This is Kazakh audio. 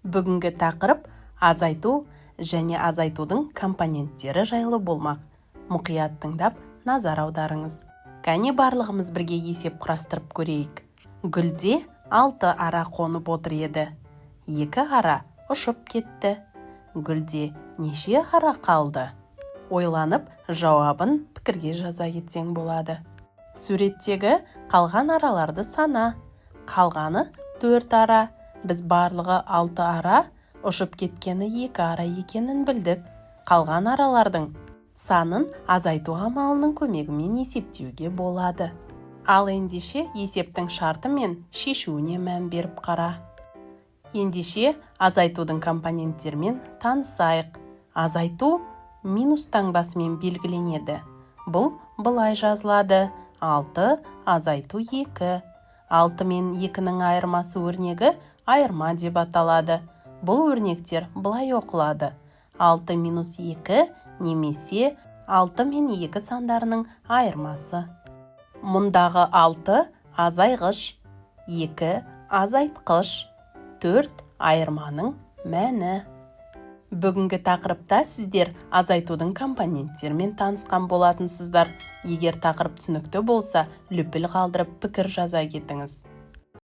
Бүгінгі тақырып азайту және азайтудың компоненттері жайлы болмақ. Мұқият тыңдап, назар аударыңыз. Кәне, барлығымыз бірге есеп құрастырып көрейік. Гүлде алты ара қонып отыр еді. Екі ара ұшып кетті. Гүлде неше ара қалды? Ойланып, жауабын пікірге жаза кетсең болады. Суреттегі қалған араларды сана. Қалғаны төрт ара. Біз барлығы алты ара, ұшып кеткені екі ара екенін білдік. Қалған аралардың санын азайту амалының көмегімен есептеуге болады. Ал ендеше, есептің шарты мен шешуіне мән беріп қара. Ендеше, азайтудың компоненттерімен танысайық. Азайту минус таңбасымен белгіленеді. Бұл былай жазылады: 6 азайту 2. 6 мен 2-нің айырмасы өрнегі айырма деп аталады. Бұл өрнектер былай оқылады: 6 минус 2 немесе 6 мен 2 сандарының айырмасы. Мұндағы 6 азайғыш, 2 азайтқыш, 4 айырманың мәні. Бүгінгі тақырыпта сіздер азайтудың компоненттерімен танысқан болатынсыздар. Егер тақырып түсінікті болса, лүпіл қалдырып, пікір жаза кетіңіз.